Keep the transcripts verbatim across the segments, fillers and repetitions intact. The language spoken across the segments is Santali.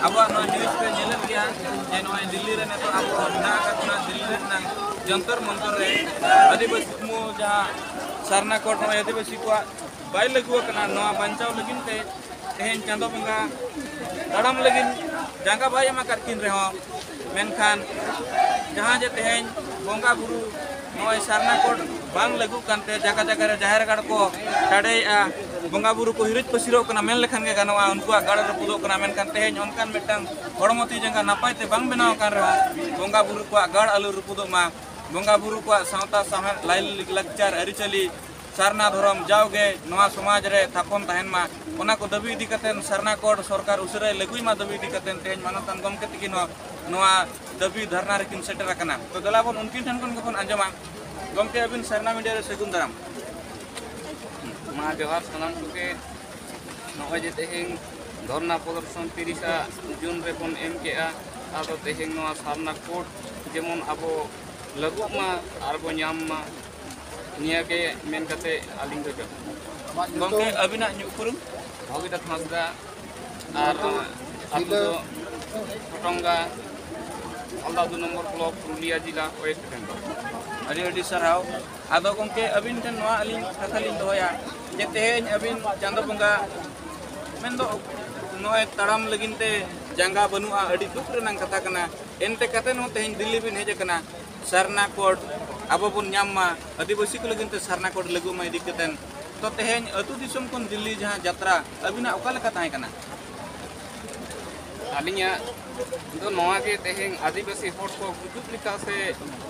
ᱟᱵᱚᱣᱟᱜ ᱱᱚᱣᱟ ᱱᱤᱭᱩᱡᱽ ᱯᱮ ᱧᱮᱞᱮᱫ ᱜᱮᱭᱟ ᱡᱮ ᱱᱚᱜᱼᱚᱭ ᱫᱤᱞᱞᱤ ᱨᱮ ᱱᱤᱛᱚᱜ ᱟᱵᱚ ᱢᱮᱱᱟᱜ ᱟᱠᱟᱫ ᱵᱚᱱᱟ, ᱫᱤᱞᱞᱤ ᱨᱮᱱᱟᱜ ᱡᱚᱱᱛᱚᱨ ᱢᱚᱱᱛᱚᱨ ᱨᱮ ᱟᱹᱫᱤᱵᱟᱹᱥᱤ ᱠᱚ ᱡᱟᱦᱟᱸ ᱥᱟᱨᱱᱟ ᱠᱳᱰ, ᱱᱚᱜᱼᱚᱭ ᱟᱹᱫᱤᱵᱟᱹᱥᱤ ᱠᱚᱣᱟᱜ ᱵᱟᱭ ᱞᱟᱹᱜᱩ ᱟᱠᱟᱱᱟ, ᱱᱚᱣᱟ ᱵᱟᱧᱪᱟᱣ ᱞᱟᱹᱜᱤᱫ ᱛᱮ ᱛᱮᱦᱮᱧ ᱪᱟᱸᱫᱚ ᱵᱚᱸᱜᱟ ᱛᱟᱲᱟᱢ ᱞᱟᱹᱜᱤᱫ ᱡᱟᱸᱜᱟ ᱵᱟᱭ ᱮᱢ ᱟᱠᱟᱫ ᱠᱤᱱ ᱨᱮᱦᱚᱸ, ᱢᱮᱱᱠᱷᱟᱱ ᱡᱟᱦᱟᱸ ᱡᱮ ᱛᱮᱦᱮᱧ ᱵᱚᱸᱜᱟ ᱵᱩᱨᱩ ᱱᱚᱜᱼᱚᱭ ᱥᱟᱨᱱᱟ ᱠᱳᱰ ᱵᱟᱝ ᱞᱟᱹᱜᱩᱜ ᱠᱟᱱᱛᱮ ᱡᱟᱭᱜᱟ ᱡᱟᱭᱜᱟ ᱨᱮ ᱡᱟᱦᱮᱨ ᱜᱟᱲ ᱠᱚ ᱴᱟᱰᱮᱭᱮᱫᱼᱟ, ᱵᱚᱸᱜᱟ ᱵᱩᱨᱩ ᱠᱚ ᱦᱤᱨᱤᱡ ᱯᱟᱹᱥᱤᱨᱚᱜ ᱠᱟᱱᱟ ᱢᱮᱱ ᱞᱮᱠᱷᱟᱱ ᱜᱮ ᱜᱟᱱᱚᱜᱼᱟ, ᱩᱱᱠᱩᱣᱟᱜ ᱜᱟᱲ ᱨᱟᱹᱯᱩᱫᱚᱜ ᱠᱟᱱᱟ᱾ ᱢᱮᱱᱠᱷᱟᱱ ᱛᱮᱦᱮᱧ ᱚᱱᱠᱟᱱ ᱢᱤᱫᱴᱟᱝ ᱦᱚᱲᱢᱚ ᱛᱤ ᱡᱟᱸᱜᱟ ᱱᱟᱯᱟᱭ ᱛᱮ ᱵᱟᱝ ᱵᱮᱱᱟᱣ ᱟᱠᱟᱱ ᱨᱮᱦᱚᱸ ᱵᱚᱸᱜᱟ ᱵᱩᱨᱩ ᱠᱚᱣᱟᱜ ᱜᱟᱲ ᱟᱞᱚ ᱨᱟᱹᱯᱩᱫᱚᱜ ᱢᱟ, ᱵᱚᱸᱜᱟ ᱵᱩᱨᱩ ᱠᱚᱣᱟᱜ ᱥᱟᱶᱛᱟ ᱥᱟᱶᱦᱮᱫ ᱞᱟᱭ ᱞᱟᱠᱪᱟᱨ ᱟᱹᱨᱤᱪᱟᱹᱞᱤ ᱥᱟᱨᱱᱟ ᱫᱷᱚᱨᱚᱢ ᱡᱟᱣᱜᱮ ᱱᱚᱣᱟ ᱥᱚᱢᱟᱡᱽ ᱨᱮ ᱛᱷᱟᱯᱚᱱ ᱛᱟᱦᱮᱱ ᱢᱟ, ᱚᱱᱟ ᱠᱚ ᱫᱟᱹᱵᱤ ᱤᱫᱤ ᱠᱟᱛᱮ ᱥᱟᱨᱱᱟ ᱠᱳᱰ ᱥᱚᱨᱠᱟᱨ ᱩᱥᱟᱹᱨᱟᱭ ᱞᱟᱹᱜᱩᱭ ᱢᱟ ᱫᱟᱹᱵᱤ ᱤᱫᱤ ᱠᱟᱛᱮ ᱛᱮᱦᱮᱧ ᱢᱟᱱᱚᱛᱟᱱ ᱜᱚᱢᱠᱮ ᱛᱟᱹᱠᱤᱱ ᱦᱚᱸ ᱱᱚᱣᱟ ᱫᱟᱹᱵᱤ ᱫᱷᱟᱨᱱᱟ ᱨᱮᱠᱤᱱ ᱥᱮᱴᱮᱨ ᱟᱠᱟᱱᱟ᱾ ᱛᱚ ᱫᱮᱞᱟ ᱵᱚᱱ ᱩᱱᱠᱤᱱ ᱴᱷᱮᱱ ᱠᱷᱚᱱ ᱜᱮᱵᱚᱱ ᱟᱸᱡᱚᱢᱟ᱾ ᱜᱚᱢᱠᱮ, ᱟᱹᱵᱤᱱ ᱥᱟᱨᱱᱟ ᱢᱤᱰᱤᱭᱟ ᱨᱮ ᱥᱟᱹᱜᱩᱱ ᱫᱟᱨᱟᱢ᱾ ᱢᱟ ᱡᱚᱦᱟᱨ ᱥᱟᱱᱟᱢ ᱠᱚᱜᱮ᱾ ᱱᱚᱜᱼᱚᱭ ᱡᱮ ᱛᱮᱦᱮᱧ ᱫᱷᱚᱨᱱᱟ ᱯᱨᱚᱫᱚᱨᱥᱚᱱ ᱛᱤᱨᱤᱥᱟ ᱡᱩᱱ ᱨᱮᱵᱚᱱ ᱮᱢ ᱠᱮᱜᱼᱟ, ᱟᱫᱚ ᱛᱮᱦᱮᱧ ᱱᱚᱣᱟ ᱥᱟᱨᱱᱟ ᱠᱳᱰ ᱡᱮᱢᱚᱱ ᱟᱵᱚ ᱞᱟᱹᱜᱩᱜ ᱢᱟ ᱟᱨ ᱵᱚ ᱧᱟᱢ ᱢᱟ, ᱱᱤᱭᱟᱹ ᱜᱮ ᱢᱮᱱ ᱠᱟᱛᱮ ᱟᱹᱞᱤᱧ ᱫᱚ ᱡᱚᱦᱟᱨ᱾ ᱜᱚᱢᱠᱮ, ᱟᱹᱵᱤᱱᱟᱜ ᱧᱩᱛᱩᱢ? ᱵᱷᱚᱜᱤᱨᱟᱛ ᱦᱟᱸᱥᱫᱟ, ᱟᱨ ᱟᱹᱛᱩ ᱫᱚ ᱠᱷᱚᱴᱚᱝᱜᱟ, ᱟᱞᱫᱟ ᱫᱩ ᱱᱚᱢᱵᱚᱨ ᱵᱞᱚᱠ, ᱯᱩᱨᱩᱞᱤᱭᱟ ᱡᱮᱞᱟ, ᱳᱭᱮᱥᱴ ᱵᱮᱝᱜᱚᱞ᱾ ᱟᱹᱰᱤ ᱟᱹᱰᱤ ᱥᱟᱨᱦᱟᱣ᱾ ᱟᱫᱚ ᱜᱚᱢᱠᱮ, ᱟᱹᱵᱤᱱ ᱴᱷᱮᱱ ᱱᱚᱣᱟ ᱟᱹᱞᱤᱧ ᱠᱟᱛᱷᱟ ᱞᱤᱧ ᱫᱚᱦᱚᱭᱟ ᱡᱮ ᱛᱮᱦᱮᱧ ᱟᱹᱵᱤᱱ ᱪᱟᱸᱫᱚ ᱵᱚᱸᱜᱟ ᱢᱮᱱᱫᱚ ᱱᱚᱜᱼᱚᱭ ᱛᱟᱲᱟᱢ ᱞᱟᱹᱜᱤᱫ ᱛᱮ ᱡᱟᱸᱜᱟ ᱵᱟᱹᱱᱩᱜᱼᱟ, ᱟᱹᱰᱤ ᱫᱩᱠ ᱨᱮᱱᱟᱜ ᱠᱟᱛᱷᱟ ᱠᱟᱱᱟ᱾ ᱮᱱᱛᱮ ᱠᱟᱛᱮ ᱦᱚᱸ ᱛᱮᱦᱮᱧ ᱫᱤᱞᱞᱤ ᱵᱤᱱ ᱦᱮᱡ ᱟᱠᱟᱱᱟ, ᱥᱟᱨᱱᱟ ᱠᱳᱰ ᱟᱵᱚ ᱵᱚᱱ ᱧᱟᱢ ᱢᱟ, ᱟᱹᱫᱤᱵᱟᱹᱥᱤ ᱠᱚ ᱞᱟᱹᱜᱤᱫ ᱛᱮ ᱥᱟᱨᱱᱟ ᱠᱳᱰ ᱞᱟᱹᱜᱩ ᱢᱟ ᱤᱫᱤ ᱠᱟᱛᱮ᱾ ᱛᱚ ᱛᱮᱦᱮᱧ ᱟᱹᱛᱩ ᱫᱤᱥᱚᱢ ᱠᱷᱚᱱ ᱫᱤᱞᱞᱤ ᱡᱟᱦᱟᱸ ᱡᱟᱛᱨᱟ, ᱟᱹᱵᱤᱱᱟᱜ ᱚᱠᱟ ᱞᱮᱠᱟ ᱛᱟᱦᱮᱸ ᱠᱟᱱᱟ? ᱟᱹᱞᱤᱧᱟᱜ ᱫᱚ ᱱᱚᱣᱟ ᱜᱮ, ᱛᱮᱦᱮᱧ ᱟᱹᱫᱤᱵᱟᱹᱥᱤ ᱦᱚᱲ ᱠᱚ ᱜᱩᱡᱩᱜ ᱞᱮᱠᱟ ᱥᱮ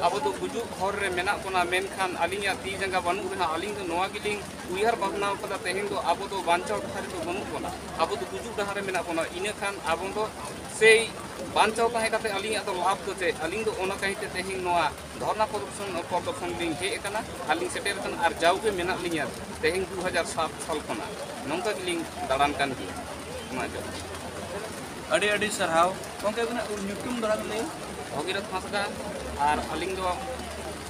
ᱟᱵᱚ ᱫᱚ ᱜᱩᱡᱩᱜ ᱦᱚᱨ ᱨᱮ ᱢᱮᱱᱟᱜ ᱵᱚᱱᱟ, ᱢᱮᱱᱠᱷᱟᱱ ᱟᱹᱞᱤᱧᱟᱜ ᱛᱤ ᱡᱟᱸᱜᱟ ᱵᱟᱹᱱᱩᱜ ᱨᱮᱦᱚᱸ ᱟᱹᱞᱤᱧ ᱫᱚ ᱱᱚᱣᱟ ᱜᱮᱞᱤᱧ ᱩᱭᱦᱟᱹᱨ ᱵᱷᱟᱵᱽᱱᱟ ᱠᱟᱫᱟ, ᱛᱮᱦᱮᱧ ᱫᱚ ᱟᱵᱚ ᱫᱚ ᱵᱟᱧᱪᱟᱣ ᱰᱟᱦᱟᱨ ᱨᱮᱫᱚ ᱵᱟᱹᱱᱩᱜ ᱵᱚᱱᱟ, ᱟᱵᱚ ᱫᱚ ᱜᱩᱡᱩᱜ ᱰᱟᱦᱟᱨ ᱨᱮ ᱢᱮᱱᱟᱜ ᱵᱚᱱᱟ᱾ ᱤᱱᱟᱹ ᱠᱷᱟᱱ ᱟᱵᱚ ᱫᱚ ᱥᱮᱭ ᱵᱟᱧᱪᱟᱣ ᱛᱟᱦᱮᱸ ᱠᱟᱛᱮ ᱟᱹᱞᱤᱧᱟᱜ ᱫᱚ ᱞᱟᱵᱷ ᱫᱚ ᱪᱮᱫ? ᱟᱹᱞᱤᱧ ᱫᱚ ᱚᱱᱟ ᱠᱟᱹᱦᱤᱛᱮ ᱛᱮᱦᱮᱧ ᱱᱚᱣᱟ ᱫᱷᱚᱨᱱᱟ ᱯᱨᱚᱫᱚᱨᱥᱚᱱ, ᱯᱨᱚᱫᱚᱨᱥᱚᱱ ᱞᱤᱧ ᱦᱮᱡ ᱟᱠᱟᱱᱟ ᱟᱨ ᱞᱤᱧ ᱥᱮᱴᱮᱨ ᱟᱠᱟᱱᱟ ᱟᱨ ᱡᱟᱣᱜᱮ ᱢᱮᱱᱟᱜ ᱞᱤᱧᱟ ᱛᱮᱦᱮᱧ ᱫᱩ ᱦᱟᱡᱟᱨ ᱥᱟᱛ ᱥᱟᱞ ᱠᱷᱚᱱᱟᱜ ᱱᱚᱝᱠᱟ ᱜᱮᱞᱤᱧ ᱫᱟᱬᱟᱱ ᱠᱟᱱ ᱜᱮᱭᱟ᱾ ᱢᱟ ᱡᱚᱦᱟᱨ᱾ ᱟᱹᱰᱤ ᱟᱹᱰᱤ ᱥᱟᱨᱦᱟᱣ᱾ ᱜᱚᱢᱠᱮ, ᱟᱹᱵᱤᱱᱟᱜ ᱧᱩᱛᱩᱢ ᱫᱚ ᱞᱟᱹᱭ? ᱵᱷᱚᱜᱤᱨᱚᱛᱷ ᱦᱟᱸᱥᱫᱟ, ᱟᱨ ᱟᱹᱞᱤᱧ ᱫᱚ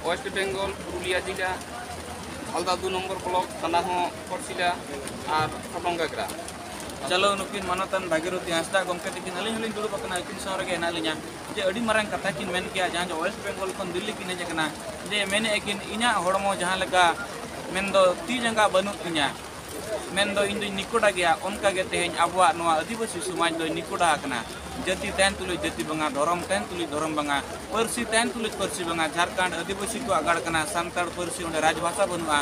ᱳᱭᱮᱥᱴ ᱵᱮᱝᱜᱚᱞ, ᱯᱩᱨᱩᱞᱤᱭᱟ ᱡᱮᱞᱟ, ᱟᱞᱫᱟ ᱫᱩ ᱱᱚᱢᱵᱚᱨ ᱵᱞᱚᱠ, ᱛᱷᱟᱱᱟ ᱦᱚᱸ ᱠᱚᱴᱥᱤᱞᱟ ᱟᱨ ᱠᱷᱚᱴᱚᱝᱜᱟ ᱜᱨᱟᱢ᱾ ᱪᱚᱞᱚ, ᱱᱩᱠᱤᱱ ᱢᱟᱱᱚᱛᱟᱱ ᱵᱷᱟᱜᱤᱨᱚᱛᱤ ᱦᱟᱸᱥᱫᱟ ᱜᱚᱢᱠᱮ ᱛᱟᱹᱠᱤᱱ ᱟᱹᱞᱤᱧ ᱦᱚᱸᱞᱤᱧ ᱫᱩᱲᱩᱵ ᱟᱠᱟᱱᱟ, ᱟᱹᱠᱤᱱ ᱥᱟᱶ ᱨᱮᱜᱮ ᱦᱮᱱᱟᱜ ᱞᱤᱧᱟ᱾ ᱡᱮ ᱟᱹᱰᱤ ᱢᱟᱨᱟᱝ ᱠᱟᱛᱷᱟ ᱠᱤᱱ ᱢᱮᱱ ᱠᱮᱜᱼᱟ, ᱡᱟᱦᱟᱸ ᱡᱮ ᱳᱭᱮᱥᱴ ᱵᱮᱝᱜᱚᱞ ᱠᱷᱚᱱ ᱫᱤᱞᱞᱤ ᱠᱤᱱ ᱦᱮᱡ ᱟᱠᱟᱱᱟ, ᱡᱮ ᱢᱮᱱᱮᱫᱼᱟ ᱠᱤᱱ, ᱤᱧᱟᱹᱜ ᱦᱚᱲᱢᱚ ᱡᱟᱦᱟᱸ ᱞᱮᱠᱟ ᱢᱮᱱᱫᱚ ᱛᱤ ᱡᱟᱸᱜᱟ ᱵᱟᱹᱱᱩᱜ ᱛᱤᱧᱟ, ᱢᱮᱱᱫᱚ ᱤᱧ ᱫᱚᱧ ᱱᱤᱠᱚᱰᱟ ᱜᱮᱭᱟ, ᱚᱱᱠᱟᱜᱮ ᱛᱮᱦᱮᱧ ᱟᱵᱚᱣᱟᱜ ᱱᱚᱣᱟ ᱟᱹᱫᱤᱵᱟᱹᱥᱤ ᱥᱚᱢᱟᱡᱽ ᱫᱚᱭ ᱱᱤᱠᱚᱰᱟ ᱟᱠᱟᱱᱟ᱾ ᱡᱟᱹᱛᱤ ᱛᱟᱦᱮᱱ ᱛᱩᱞᱩᱡ ᱡᱟᱹᱛᱤ ᱵᱟᱝᱟ, ᱫᱷᱚᱨᱚᱢ ᱛᱟᱦᱮᱱ ᱛᱩᱞᱩᱡ ᱫᱷᱚᱨᱚᱢ ᱵᱟᱝᱟ, ᱯᱟᱹᱨᱥᱤ ᱛᱟᱦᱮᱱ ᱛᱩᱞᱩᱡ ᱯᱟᱹᱨᱥᱤ ᱵᱟᱝᱟ᱾ ᱡᱷᱟᱲᱠᱷᱚᱸᱰ ᱟᱹᱫᱤᱵᱟᱹᱥᱤ ᱠᱚᱣᱟᱜ ᱜᱟᱲ ᱠᱟᱱᱟ, ᱥᱟᱱᱛᱟᱲ ᱯᱟᱹᱨᱥᱤ ᱚᱸᱰᱮ ᱨᱟᱡᱽᱵᱷᱟᱥᱟ ᱵᱟᱹᱱᱩᱜᱼᱟ᱾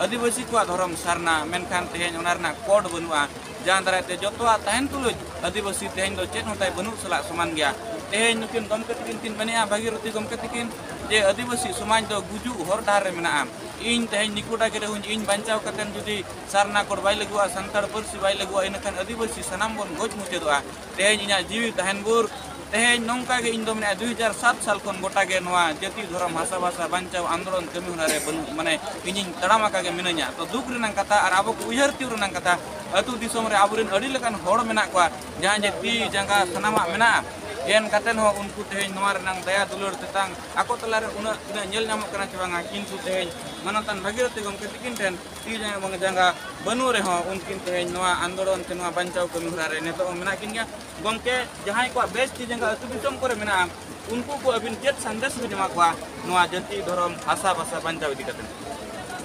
ᱟᱹᱫᱤᱵᱟᱹᱥᱤ ᱠᱚᱣᱟᱜ ᱫᱷᱚᱨᱚᱢ ᱥᱟᱨᱱᱟ, ᱢᱮᱱᱠᱷᱟᱱ ᱛᱮᱦᱮᱧ ᱚᱱᱟ ᱨᱮᱱᱟᱜ ᱠᱳᱰ ᱵᱟᱹᱱᱩᱜᱼᱟ, ᱡᱟᱦᱟᱸ ᱫᱟᱨᱟᱭ ᱛᱮ ᱡᱚᱛᱚᱣᱟᱜ ᱛᱟᱦᱮᱱ ᱛᱩᱞᱩᱡ ᱟᱹᱫᱤᱵᱟᱹᱥᱤ ᱛᱮᱦᱮᱧ ᱫᱚ ᱪᱮᱫ ᱦᱚᱸ ᱛᱟᱭ ᱵᱟᱹᱱᱩᱜ ᱥᱟᱞᱟᱜ ᱥᱚᱢᱟᱱ ᱜᱮᱭᱟ᱾ ᱛᱮᱦᱮᱧ ᱱᱩᱠᱤᱱ ᱜᱚᱢᱠᱮ ᱛᱟᱹᱠᱤᱱ ᱠᱤᱱ ᱢᱮᱱᱮᱜᱼᱟ, ᱵᱷᱟᱜᱤᱨᱚᱛᱤ ᱜᱚᱢᱠᱮ ᱛᱟᱹᱠᱤᱱ, ᱡᱮ ᱟᱹᱫᱤᱵᱟᱹᱥᱤ ᱥᱚᱢᱟᱡᱽ ᱫᱚ ᱜᱩᱡᱩᱜ ᱦᱚᱨ ᱰᱟᱦᱟᱨ ᱨᱮ ᱢᱮᱱᱟᱜᱼᱟ᱾ ᱤᱧ ᱛᱮᱦᱮᱧ ᱱᱤᱠᱩᱰᱟ ᱜᱮ ᱨᱮᱦᱚᱸᱧ, ᱤᱧ ᱵᱟᱧᱪᱟᱣ ᱠᱟᱛᱮᱱ ᱡᱩᱫᱤ ᱥᱟᱨᱱᱟ ᱠᱳᱰ ᱵᱟᱭ ᱞᱟᱹᱜᱩᱜᱼᱟ, ᱥᱟᱱᱛᱟᱲ ᱯᱟᱹᱨᱥᱤ ᱵᱟᱭ ᱞᱟᱹᱜᱩᱜᱼᱟ, ᱤᱱᱟᱹᱠᱷᱟᱱ ᱟᱹᱫᱤᱵᱟᱹᱥᱤ ᱥᱟᱱᱟᱢ ᱵᱚᱱ ᱜᱚᱡ ᱢᱩᱪᱟᱹᱫᱚᱜᱼᱟ᱾ ᱛᱮᱦᱮᱧ ᱤᱧᱟᱹᱜ ᱡᱤᱣᱤ ᱛᱟᱦᱮᱱ ᱵᱷᱳᱨ ᱛᱮᱦᱮᱧ ᱱᱚᱝᱠᱟ ᱜᱮ ᱤᱧ ᱫᱚ ᱢᱮᱱᱟ, ᱫᱩ ᱦᱟᱡᱟᱨ ᱥᱟᱛ ᱥᱟᱞ ᱠᱷᱚᱱ ᱜᱚᱴᱟ ᱜᱮ ᱱᱚᱣᱟ ᱡᱟᱹᱛᱤ ᱫᱷᱚᱨᱚᱢ ᱦᱟᱥᱟ ᱵᱷᱟᱥᱟ ᱵᱟᱧᱪᱟᱣ ᱟᱱᱫᱳᱞᱚᱱ ᱠᱟᱹᱢᱤ ᱦᱚᱨᱟ ᱨᱮ ᱵᱟᱹᱱᱩᱜ, ᱢᱟᱱᱮ ᱤᱧᱤᱧ ᱛᱟᱲᱟᱢ ᱟᱠᱟ ᱜᱮ ᱢᱤᱱᱟᱹᱧᱟ᱾ ᱛᱚ ᱫᱩᱠ ᱨᱮᱱᱟᱜ ᱠᱟᱛᱷᱟ ᱟᱨ ᱟᱵᱚ ᱠᱚ ᱩᱭᱦᱟᱹᱨ ᱛᱤᱭᱳᱜ ᱨᱮᱱᱟᱜ ᱠᱟᱛᱷᱟ, ᱟᱹᱛᱩ ᱫᱤᱥᱚᱢ ᱨᱮ ᱟᱵᱚᱨᱮᱱ ᱟᱹᱰᱤ ᱞᱮᱠᱟᱱ ᱦᱚᱲ ᱢᱮᱱᱟᱜ ᱠᱚᱣᱟ, ᱡᱟᱦᱟᱸᱭ ᱡᱮ ᱛᱤ ᱡᱟᱸᱜᱟ ᱥᱟᱱᱟᱢᱟᱜ ᱢᱮᱱᱟᱜᱼᱟ, ᱮᱱ ᱠᱟᱛᱮ ᱦᱚᱸ ᱩᱱᱠᱩ ᱛᱮᱦᱮᱧ ᱱᱚᱣᱟ ᱨᱮᱱᱟᱜ ᱫᱟᱭᱟ ᱫᱩᱞᱟᱹᱲ ᱛᱮᱛᱟᱝ ᱟᱠᱚ ᱛᱟᱞᱟᱨᱮ ᱩᱱᱟᱹᱜ ᱛᱤᱱᱟᱹᱜ ᱧᱮᱞ ᱧᱟᱢᱚᱜ ᱠᱟᱱᱟ ᱪᱮ ᱵᱟᱝᱟ, ᱠᱤᱱᱛᱩ ᱛᱮᱦᱮᱧ ᱢᱟᱱᱚᱛᱟᱱ ᱵᱷᱟᱜᱤᱨᱚᱛᱤ ᱜᱚᱢᱠᱮ ᱛᱤᱠᱤᱱ ᱴᱷᱮᱱ ᱛᱤ ᱡᱟᱸᱜᱟ ᱵᱟᱝ ᱡᱟᱸᱜᱟ ᱵᱟᱹᱱᱩᱜ ᱨᱮᱦᱚᱸ ᱩᱱᱠᱤᱱ ᱛᱮᱦᱮᱧ ᱱᱚᱣᱟ ᱟᱱᱫᱳᱞᱚᱱ ᱥᱮ ᱱᱚᱣᱟ ᱵᱟᱧᱪᱟᱣ ᱠᱟᱹᱢᱤ ᱦᱚᱨᱟ ᱨᱮ ᱱᱤᱛᱚᱜ ᱦᱚᱸ ᱢᱮᱱᱟᱜ ᱠᱤᱱ ᱜᱮᱭᱟ᱾ ᱜᱚᱢᱠᱮ, ᱡᱟᱦᱟᱸᱭ ᱠᱚᱣᱟᱜ ᱵᱮᱥ ᱛᱤ ᱡᱟᱸᱜᱟ ᱟᱹᱛᱩ ᱫᱤᱥᱚᱢ ᱠᱚᱨᱮ ᱢᱮᱱᱟᱜᱼᱟ, ᱩᱱᱠᱩ ᱠᱚ ᱟᱹᱵᱤᱱ ᱪᱮᱫ ᱥᱟᱸᱫᱮᱥ ᱵᱤᱱ ᱮᱢᱟ ᱠᱚᱣᱟ ᱱᱚᱣᱟ ᱡᱟᱹᱛᱤ, ᱫᱷᱚᱨᱚᱢ, ᱵᱷᱟᱥᱟ, ᱵᱷᱟᱥᱟ ᱵᱟᱧᱪᱟᱣ ᱤᱫᱤ ᱠᱟᱛᱮ?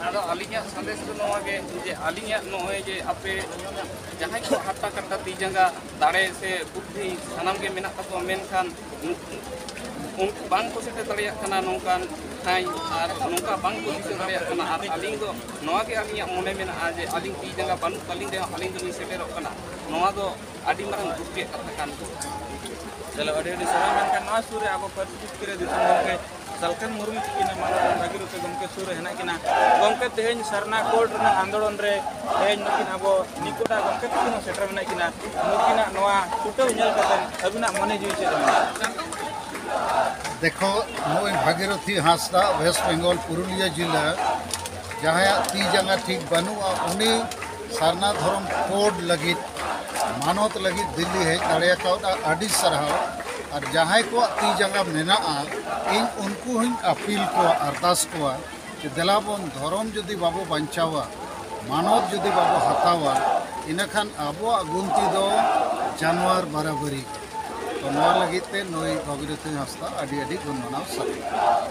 ᱟᱫᱚ ᱟᱹᱞᱤᱧᱟᱜ ᱥᱟᱸᱫᱮᱥ ᱫᱚ ᱱᱚᱣᱟ ᱜᱮ ᱡᱮ ᱟᱹᱞᱤᱧᱟᱜ ᱱᱚᱜᱼᱚᱭ ᱡᱮ ᱟᱯᱮ ᱡᱟᱦᱟᱸᱭ ᱠᱚ ᱦᱟᱨᱛᱟ ᱠᱟᱴᱟ ᱛᱤ ᱡᱟᱸᱜᱟ ᱫᱟᱲᱮ ᱥᱮ ᱵᱩᱫᱽᱫᱷᱤ ᱥᱟᱱᱟᱢ ᱜᱮ ᱢᱮᱱᱟᱜ ᱛᱟᱠᱚᱣᱟ, ᱢᱮᱱᱠᱷᱟᱱ ᱩᱱᱠᱩ ᱵᱟᱝ ᱠᱚ ᱥᱮᱴᱮᱨ ᱫᱟᱲᱮᱭᱟᱜ ᱠᱟᱱᱟ ᱱᱚᱝᱠᱟᱱ ᱴᱷᱟᱶ, ᱟᱨ ᱱᱚᱝᱠᱟ ᱵᱟᱝ ᱠᱚ ᱫᱤᱥᱟᱹ ᱫᱟᱲᱮᱭᱟᱜ ᱠᱟᱱᱟ᱾ ᱟᱨ ᱟᱹᱞᱤᱧ ᱫᱚ ᱱᱚᱣᱟ ᱜᱮ ᱟᱹᱞᱤᱧᱟᱜ ᱢᱚᱱᱮ ᱢᱮᱱᱟᱜᱼᱟ ᱡᱮ ᱟᱹᱞᱤᱧ ᱛᱤ ᱡᱟᱸᱜᱟ ᱵᱟᱹᱱᱩᱜ ᱛᱟᱹᱞᱤᱧ ᱨᱮᱦᱚᱸ ᱟᱹᱞᱤᱧ ᱫᱚᱞᱤᱧ ᱥᱮᱴᱮᱨᱚᱜ ᱠᱟᱱᱟ᱾ ᱱᱚᱣᱟ ᱫᱚ ᱟᱹᱰᱤ ᱢᱟᱨᱟᱝ ᱫᱩᱠ ᱨᱮᱭᱟᱜ ᱠᱟᱛᱷᱟ ᱠᱟᱱ ᱜᱮᱭᱟ᱾ ᱪᱚᱞᱚ, ᱟᱹᱰᱤ ᱟᱹᱰᱤ ᱥᱟᱨᱦᱟᱣ᱾ ᱢᱮᱱᱠᱷᱟᱱ ᱱᱚᱣᱟ ᱥᱩᱨ ᱨᱮ ᱟᱵᱚ ᱯᱟᱹᱨᱥᱤ ᱡᱤᱛᱠᱟᱹᱨᱤᱭᱟᱹ ᱫᱤᱥᱚᱢ ᱜᱚᱢᱠᱮ ᱥᱟᱞᱠᱷᱟᱱ ᱢᱩᱨᱢᱩ ᱛᱤᱠᱤᱱ ᱮᱢᱟᱱ ᱵᱷᱟᱹᱜᱤᱨᱚᱛᱤ ᱜᱚᱢᱠᱮ ᱥᱩᱨ ᱨᱮ ᱦᱮᱱᱟᱜ ᱠᱤᱱᱟ᱾ ᱜᱚᱢᱠᱮ, ᱛᱮᱦᱮᱧ ᱥᱟᱨᱱᱟ ᱠᱳᱰ ᱨᱮᱱᱟᱜ ᱟᱱᱫᱳᱞᱚᱱ ᱨᱮ ᱛᱮᱦᱮᱧ ᱱᱩᱠᱤᱱ ᱟᱵᱚ ᱱᱤᱠᱚᱰᱟ ᱜᱚᱢᱠᱮ ᱛᱤᱠᱤᱱ ᱦᱚᱸ ᱥᱮᱴᱮᱨ ᱢᱮᱱᱟᱜ ᱠᱤᱱᱟ᱾ ᱱᱩᱠᱤᱱᱟᱜ ᱱᱚᱣᱟ ᱪᱷᱩᱴᱟᱹᱣ ᱧᱮᱞ ᱠᱟᱛᱮ ᱟᱹᱵᱤᱱᱟᱜ ᱢᱚᱱᱮ ᱡᱤᱣᱤ ᱪᱮᱫ ᱮ ᱢᱮᱱᱟ? ᱫᱮᱠᱷᱚ, ᱱᱩᱭ ᱵᱷᱟᱜᱤᱨᱚᱛᱷᱤ ᱦᱟᱸᱥᱫᱟ, ᱳᱭᱮᱥᱴ ᱵᱮᱝᱜᱚᱞ, ᱯᱩᱨᱩᱞᱤᱭᱟᱹ ᱡᱤᱞᱟᱹ, ᱡᱟᱦᱟᱸᱭᱟᱜ ᱛᱤ ᱡᱟᱸᱜᱟ ᱴᱷᱤᱠ ᱵᱟᱹᱱᱩᱜᱼᱟ, ᱩᱱᱤ ᱥᱟᱨᱱᱟ ᱫᱷᱚᱨᱚᱢ ᱠᱳᱰ ᱞᱟᱹᱜᱤᱫ, ᱢᱟᱱᱚᱛ ᱞᱟᱹᱜᱤᱫ ᱫᱤᱞᱞᱤ ᱦᱮᱡ ᱫᱟᱲᱮ ᱠᱟᱣᱫᱟ, ᱟᱹᱰᱤ ᱥᱟᱨᱦᱟᱣ᱾ ᱟᱨ ᱡᱟᱦᱟᱸᱭ ᱠᱚᱣᱟᱜ ᱛᱤ ᱡᱟᱸᱜᱟ ᱢᱮᱱᱟᱜᱼᱟ, ᱤᱧ ᱩᱱᱠᱩ ᱦᱚᱸᱧ ᱟᱯᱤᱞ ᱠᱚᱣᱟ, ᱟᱨᱫᱟᱥ ᱠᱚᱣᱟ, ᱡᱮ ᱫᱮᱞᱟ ᱵᱚᱱ, ᱫᱷᱚᱨᱚᱢ ᱡᱩᱫᱤ ᱵᱟᱵᱚ ᱵᱟᱧᱪᱟᱣᱟ, ᱢᱟᱱᱚᱛ ᱡᱩᱫᱤ ᱵᱟᱵᱚ ᱦᱟᱛᱟᱣᱟ, ᱤᱱᱟᱹᱠᱷᱟᱱ ᱟᱵᱚᱣᱟᱜ ᱜᱩᱱᱛᱤ ᱫᱚ ᱡᱟᱱᱣᱟᱨ ᱵᱟᱨᱟᱵᱟᱹᱨᱤ᱾ ᱛᱚ ᱱᱚᱣᱟ ᱞᱟᱹᱜᱤᱫ ᱛᱮ ᱱᱩᱭ ᱵᱷᱟᱜᱤᱨᱚᱛᱷᱤ ᱦᱟᱸᱥᱫᱟ ᱟᱹᱰᱤ ᱟᱹᱰᱤ ᱜᱩᱱ ᱢᱟᱱᱟᱣ ᱥᱟᱨᱦᱟᱣ᱾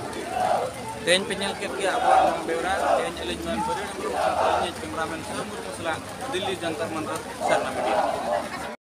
ᱛᱮᱦᱮᱧ ᱯᱮ ᱧᱮᱞ ᱠᱮᱫ ᱜᱮᱭᱟ ᱟᱵᱚᱣᱟᱜ ᱱᱚᱣᱟ ᱵᱮᱣᱨᱟ᱾ ᱛᱮᱦᱮᱧ ᱟᱹᱞᱤᱧ ᱢᱟᱹᱱ ᱵᱟᱹᱨᱤᱭᱟᱹᱲ ᱦᱮᱢᱵᱨᱚᱢ ᱥᱟᱶᱛᱮ ᱤᱧᱤᱡ cameraman ᱥᱩᱫᱷᱟᱹ ᱢᱩᱨᱢᱩ ᱥᱟᱞᱟᱜ ᱫᱤᱞᱞᱤ ᱡᱚᱱᱛᱚᱨ ᱢᱚᱱᱛᱚᱨ, ᱥᱟᱨᱱᱟ media᱾